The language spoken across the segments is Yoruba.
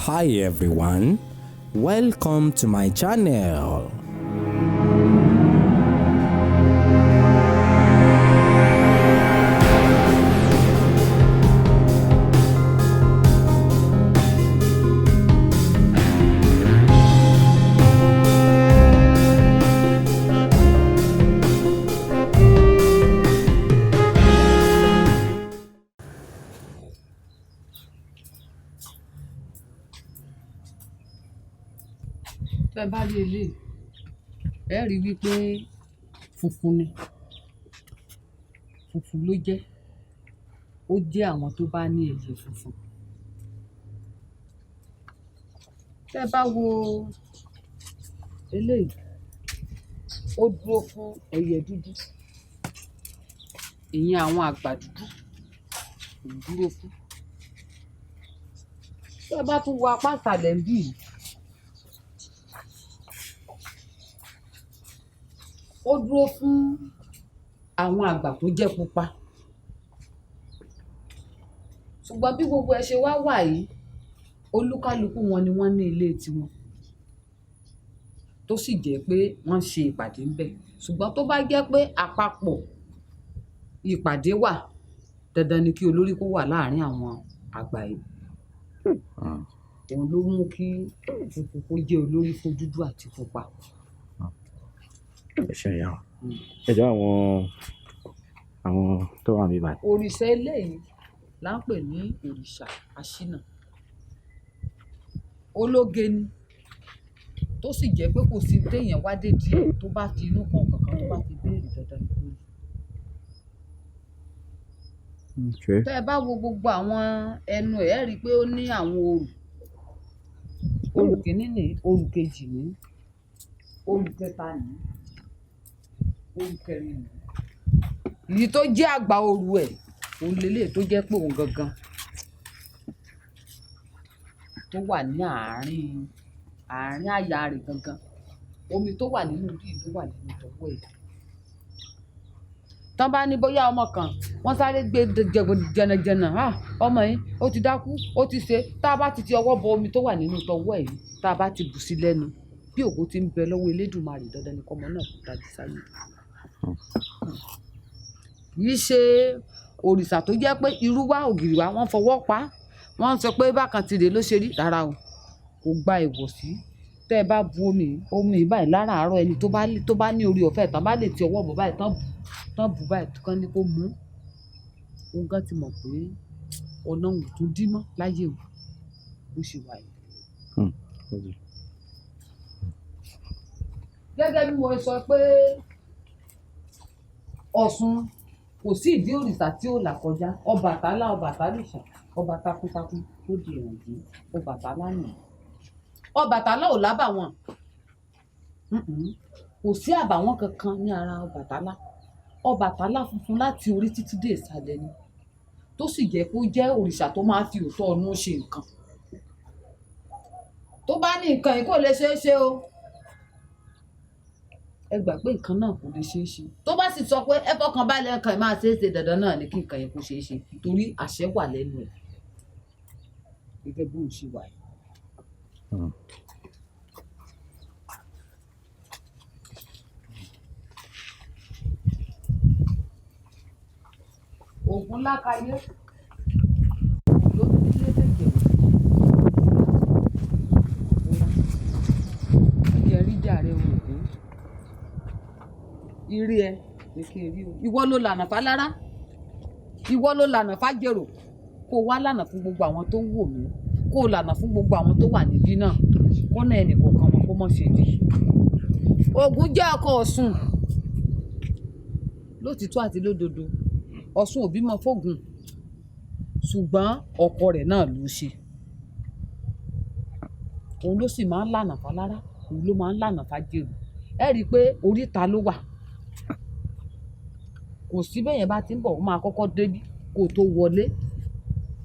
Hi everyone, welcome to my channel. Tẹ́ ẹ bá rí eléyìí, ẹ rí i wípé funfun ni, funfun ló jẹ́. Ó jẹ́ àwọn tó bá ní ẹ̀jẹ̀ funfun. Tẹ́ ẹ bá wo eléyìí, ó dúró fún ẹyẹ dúdú, ìyẹn àwọn àgbà dúdú ló dúró fún. Tẹ́ ẹ bá tún wo apá ìsàlẹ̀ ńbí yìí, ó dúró fún àwọn àgbà tó jẹ́ pupa. Ṣùgbọ́n bí gbogbo ẹ ṣe wá wà yìí, olúkálukú wọn ni wọ́n ní ilé tiwọn, tó sì jẹ́ pé wọ́n ń ṣe ìpàdé ńbẹ̀. Ṣùgbọ́n tó bá jẹ́ pé àpapọ̀ ìpàdé wà, dandan ni kí olórí kó wà láàárín àwọn àgbà yìí. Òun ló mú kí funfun kó jẹ́ olórí fún dúdú àti pupa. Ẹ ṣe ìyá wa. Ẹ jọ àwọn tó wà níbí báyìí. Òrìṣà eléyìí là ń pè ní òrìṣà aṣínà. Ológe ni, tó sì jẹ́ pé kò sí téèyàn wá dé díẹ̀ tó bá fi inú kan kankan tó bá fi béèrè, dandan ni kó rí. Tẹ́ ẹ bá wo gbogbo àwọn ẹnu ẹ̀, ẹ́ rí i pé ó ní àwọn orù. Orù kìíní ní, orù kejì ní, orù kẹta ní, orù kẹrin ní. Èyí tó jẹ́ àgbà orù ẹ̀, òun leléyìí tó jẹ́ pé òun gangan tó wà ní àárín àárín àyà rẹ̀ gangan. Omi tó wà nínú ibí yìí ló wà nínú tọwọ́ ẹ̀. Tán bá ní bóyá ọmọ kan, wọ́n sáré gbé jẹnàjẹnà, "Ah, ọmọ yìí, ó ti dákú, ó ti ṣe." Tá a bá ti ti ọwọ́ bọ omi tó wà nínú tọwọ́ ẹ̀ yìí, tá a bá ti bù sí lẹ́nu, bí ògo ti ń bẹ lọ́wọ́ Elédùmarè, dandan ni kọ́mọ náà kó tají sáyé. Kì í ṣe òrìṣà tó jẹ́ pé irú wá ògìrì wá, wọ́n fọwọ́ pa á, wọ́n sọ pé bákan tirè ló ṣe rí. Rárá o, kò gba ìwọ̀sí. Tẹ́ ẹ bá bu omi yìí, omi yìí báyìí láràárọ̀, ẹni tó bá ní orí ọ̀fẹ́ tán bá lè ti ọwọ́ bọ̀ báyìí, tán bù báyìí kán ní kó mú. Òun gan ti mọ̀ pé ọ̀nà òun ò tún dí mọ́ láyé òun bó ṣe wà yìí. Gẹ́gẹ́ bí mo sọ pé Ọ̀ṣun kò sí ìdí òrìṣà tí ò là kọjá. Ọbàtálá, Ọbàtálìṣà, ọba takuntakun tó di ìrànjú, Ọbàtálá nìyẹn. Ọbàtálá ò lábàwọ́n. Kò sí àbàwọ́n kankan ní ara Ọbàtálá. Ọbàtálá funfun láti orí títí dé ìsàlẹ̀ ni, tó sì jẹ́ kó jẹ́ òrìṣà tó máa ń fi òótọ́ ọnú ṣe nǹkan. Tó bá ní nǹkan yìí kò lè ṣeé ṣe o, ẹ gbà pé nǹkan náà kò lè ṣeé ṣe. Tó bá sì sọ pé ẹ fọkàn balẹ̀, nǹkan yìí máa ṣeé ṣe, dandan náà ni kí nǹkan yẹn kó ṣeé ṣe, torí àṣẹ wà lẹ́nu ẹ̀ gẹ́gẹ́ bí òun ṣe wà yìí. Ògún lákayé ló ní lédè. Jẹ́ rí jàre Ògún. Ire ẹ ní kí n rí o. Ìwọ ló lànà fálára. Ìwọ ló lànà fájèrò. Kó o wá lànà fún gbogbo àwọn tó ń wò mí. Kó o lànà fún gbogbo àwọn tó wà níbí náà. Kọ́nà ẹnì kọ̀ọ̀kan wọn kó mọ̀ ṣe dí. Ògún jẹ́ ọkọ Ọ̀ṣun. Lótìtọ́ àti lódodo, Ọ̀ṣun ò bímọ fógún. Ṣùgbọ́n ọkọ rẹ̀ náà ló ṣe. Òun ló sì máa ń lànà fálára. Òun ló máa ń lànà fájèrò. Ẹ rí i pé oríta ló wà. Kò sí bẹ́yẹn bá ti ń bọ̀, ó máa kọ́kọ́ débí kó tó wọlé.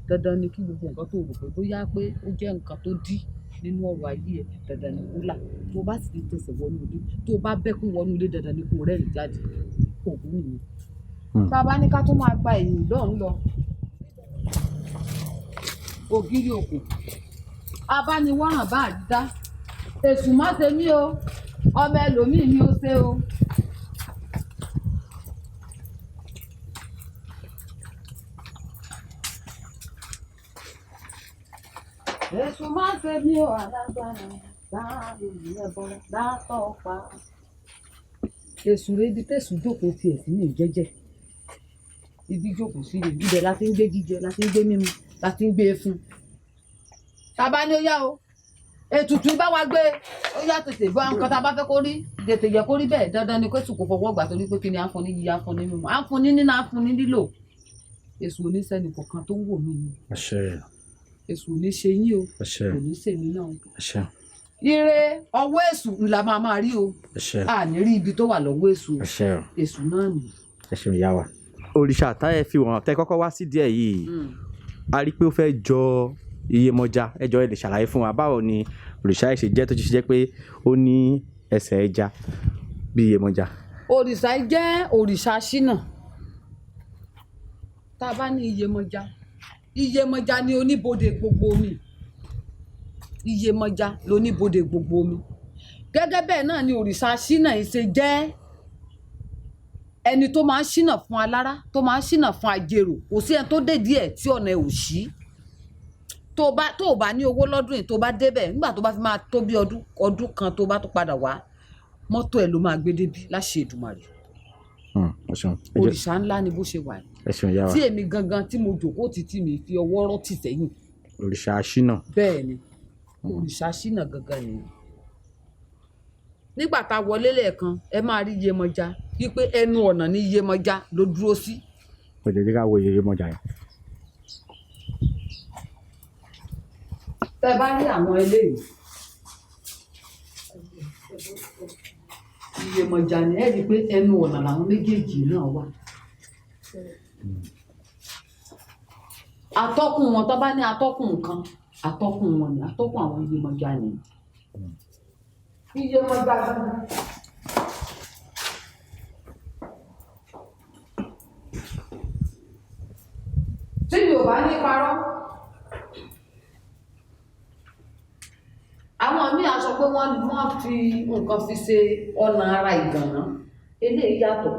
Dandan ni kí gbogbo nǹkan tó rò pé bóyá pé ó jẹ́ nǹkan tó dí nínú ọ̀rọ̀ ayé ẹ, dandan ni kó là. Tó bá sì ti tẹsẹ̀ wọnú ilé, tó bá bẹ́kún wọnú ilé, dandan ni kó rẹ́rìn jáde. Ògún nìyẹn. Tá a bá ní ká tún máa gba ẹ̀yìn lọ́hùn lọ. Ògiri òkò. Abániwọ́ràn bá àrídá, èṣù má ṣe mí o, ọmọ ẹlòmíì ni ó ṣe o. Èṣù má ṣe mí o, alágbára láàrin ẹbọra látọ̀ pa. Èṣù rẹ ibi tẹ̀sùn jókòó tiẹ̀ sí ní jẹ́jẹ́, ibi jókòó sí ni ibẹ̀ la ti ń gbé jíjẹ, la ti ń gbé mímu, la ti ń gbé e fún. Tàbá ni ó yá o, ètùtù bá wa gbé, ó yá tètè bá nǹkan tá a bá fẹ́ kó rí tètè yẹ kó rí bẹ́ẹ̀. Dandan ni kó èṣù kò fọwọ́ gbà, torí pé kí ni, à ń fún ní jíjẹ, à ń fún ní mímu, à ń fún ní níná, à ń fún ní lílò. Èṣù oníṣẹ́ni kọ̀ọ̀kan tó ń wò mí ni. Àṣẹ. Èṣù ò ní ṣe yín o. Àṣẹ. Kò ní ṣèmi náà o. Àṣẹ. Ire ọwọ́ èṣù la máa máa rí o. Àṣẹ. A ní rí ibi tó wà lọ́wọ́ èṣù o. Àṣẹ. Èṣù náà nì. Ẹ ṣeun, ìyá wa. Òrìṣà táyẹ fi wọ́n tẹ kọ́kọ́ wá sí díẹ̀ yìí, a rí i pé ó fẹ́ jọ Iyemọja. Ẹ jọ̀ọ́, ẹ lè ṣàlàyé fún wa báwo ni òrìṣà yìí ṣe jẹ́ tó ṣe jẹ́ pé ó ní ẹsẹ̀ ẹja bí Iyemọja? Òrìṣà yìí jẹ́ òrìṣà ṣínà. Tá a bá ní Iyemọja, Iyemọja ni oníbodè gbogbo omi. Iyemọja lóníbodè gbogbo omi. Gẹ́gẹ́ bẹ́ẹ̀ náà ni òrìṣà ṣínà yìí ṣe jẹ́ ẹni tó máa ń ṣínà fún alára, tó máa ń ṣínà fún ajérò. Kò sí ẹni tó dé díẹ̀ tí ọ̀nà ẹ̀ ò ṣí. Tó o bá ní owó lọ́dún yìí, tó o bá débẹ̀ nígbà tó bá fi máa tó bí ọdún ọdún kan, tó bá tó padà wá, mọ́tò ẹ̀ ló máa gbé débi láṣẹ Èdùmàrè. Ẹ ṣeun. Ẹ jẹ́- Òrìṣà ńlá ni bó ṣe wà yìí. Ẹ ṣeun, ìyá wa. Tí èmi gangan tí mo jòkó títí mi fi ọwọ́ rọ́ tì sẹ́yìn. Òrìṣà ṣínà. Bẹ́ẹ̀ ni, òrìṣà ṣínà gangan nìyí. Nígbà tá a wọlé lẹ́ẹ̀kan, ẹ máa rí Iyemọja wípé ẹnu ọ̀nà ní Iyemọja ló dúró sí. Ẹ jẹ́ ká wo Iyemọja yẹn. Tẹ bá rí àwọn eléyìí, Iyemọja ni. Ẹ rí i pé ẹnu ọ̀nà làwọn méjèèjì náà wà. Atọ́kùn wọn, tó bá ní atọ́kùn nǹkan, atọ́kùn wọn ni atọ́kùn àwọn Iyemọja ni. Iyemọja gangan. Tí mi ò bá ní parọ́, àwọn míì á sọ pé wọ́n fi nǹkan fi ṣe ọ̀nà ara ìgànná. Eléyìí yàtọ̀.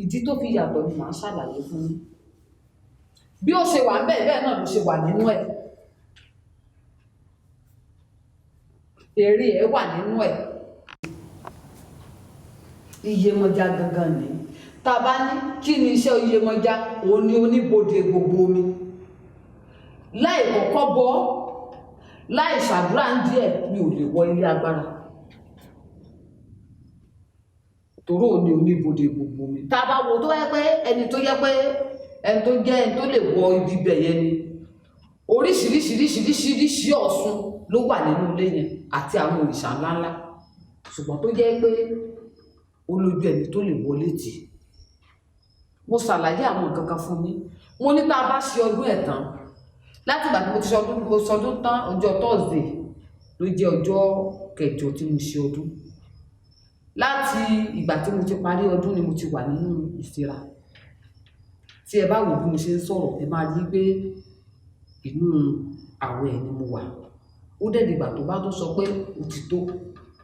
Ìdí tó fi yàtọ̀ ni màá ṣàlàyé fún yín. Bí ó ṣe wà ń bẹ́ẹ̀, bẹ́ẹ̀ náà ló ṣe wà nínú ẹ̀. Èrè ẹ̀ wà nínú ẹ̀. Iyemọja gangan ni. Tá a bá ní kí ni iṣẹ́ Iyemọja, òun ni oníbodè gbogbo omi. Láì kọ́kọ́ bọ́, láì ṣàdúrà ń díẹ̀, mi ò lè wọ ilé agbára, tòró ni oníbodè gbogbo omi. Tá a bá wo tó yẹ pé ẹni tó yẹ pé ẹni tó jẹ́ ẹni tó lè wọ ibi bẹ̀ yẹn ni, oríṣiríṣiríṣiríṣiríṣi Ọ̀ṣun ló wà nínú ilé yẹn àti àwọn òrìṣà ńláńlá, ṣùgbọ́n tó jẹ́ pé olójú ẹni tó lè wọlé tì í. Mo ṣàlàyé àwọn nǹkan kan fún yín. Mo ní tá a bá ṣe ọdún ẹ̀ tán, láti ìgbà tí mo ti ṣọdún, mo ṣọdún tán, ọjọ́ Thursday ló jẹ́ ọjọ́ kẹjọ tí mo ṣe ọdún. Láti ìgbà tí mo ti parí ọdún ni mo ti wà nínú ìsira. Tí ẹ bá wò bí mo ṣe ń sọ̀rọ̀, ẹ máa rí pé inú àwẹ̀ ni mo wà. Ó dẹ̀ dìgbà tó bá tó sọ pé ó ti tó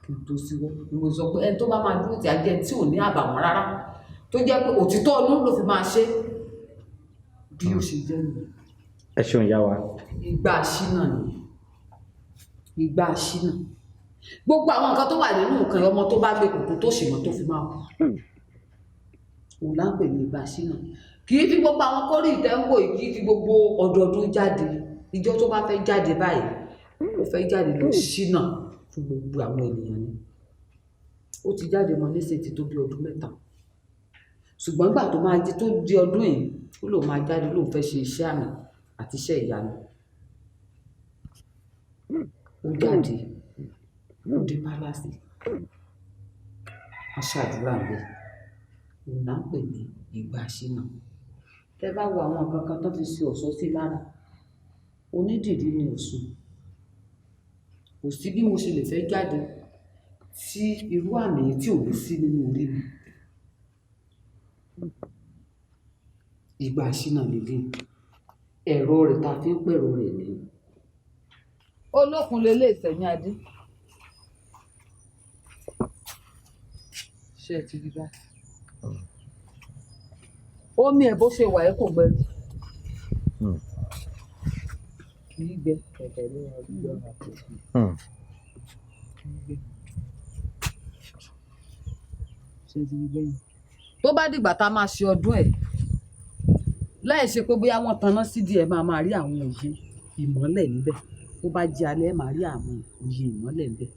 kí n tó síwọ́ ni mo sọ pé ẹni tó bá máa dúró tí a jẹ́ tí ò ní àbàwọ́n rárá, tó jẹ́ pé òtítọ́ ọdún ló fi máa ṣe, bí ó ṣe jẹ́ nìyẹn. Ẹ ṣeun, ìyá wa. Ìgbà ṣínà ni ìgbà ṣínà. Gbogbo àwọn nǹkan tó wà nínú nǹkan yẹn, ọmọ tó bá gbé kòkó tó sì mọ́ tó fi máa kú, òun là ń pè ní ìgbà ṣínà. Kì í fi gbogbo àwọn kórì ìtẹ́wò yìí, kì í fi gbogbo ọdọọdún jáde. Ìjọ tó bá fẹ́ jáde báyìí, ó fẹ́ jáde lọ ṣínà fún gbogbo àwọn ènìyàn ni. Ó ti jáde mọ́ nísìnyí ti tó bí ọdún 3, ṣùgbọ́n nígbà tó máa di tó di ọdún yìí, ó lóun máa jáde, lóun fẹ́ ṣe iṣẹ́ àmì àti iṣẹ́ ìyanu. Ó jáde, ó dé pálásì, wọ́n ṣàdúrà ń bẹ̀. Òun là ń pè ní ìgbà ṣínà. Tẹ́ bá wo àwọn nǹkan kan tó fi ṣe ọ̀ṣọ́ sí lára, onídìrí ni Ọ̀ṣun. Kò sí bí mo ṣe lè fẹ́ jáde tí irú àmì yìí tí ò ní sí nínú orí mi. Ìgbà ṣínà lélẹ̀, ẹ̀rọ rẹ̀ tá a fi ń pẹ̀rọ rẹ̀ ni. Olókun lélẹ̀ ìsẹ̀yìn adé. Ṣé ẹ ti rí báyìí? Omi ẹ̀ bó ṣe wà ẹ́ kò gbẹ. Kì í gbẹ. Kì í gbẹ. Ṣé ẹ ti rí bẹ́yìn? Tó bá dìgbà tá a máa ṣe ọdún ẹ̀, láì ṣe pé bóyá wọ́n taná sídìí ẹ̀, máa máa rí àwọn òye ìmọ́lẹ̀ níbẹ̀. Bó bá jẹ́ alẹ́, ẹ̀ máa rí àwọn òye ìmọ́lẹ̀ níbẹ̀.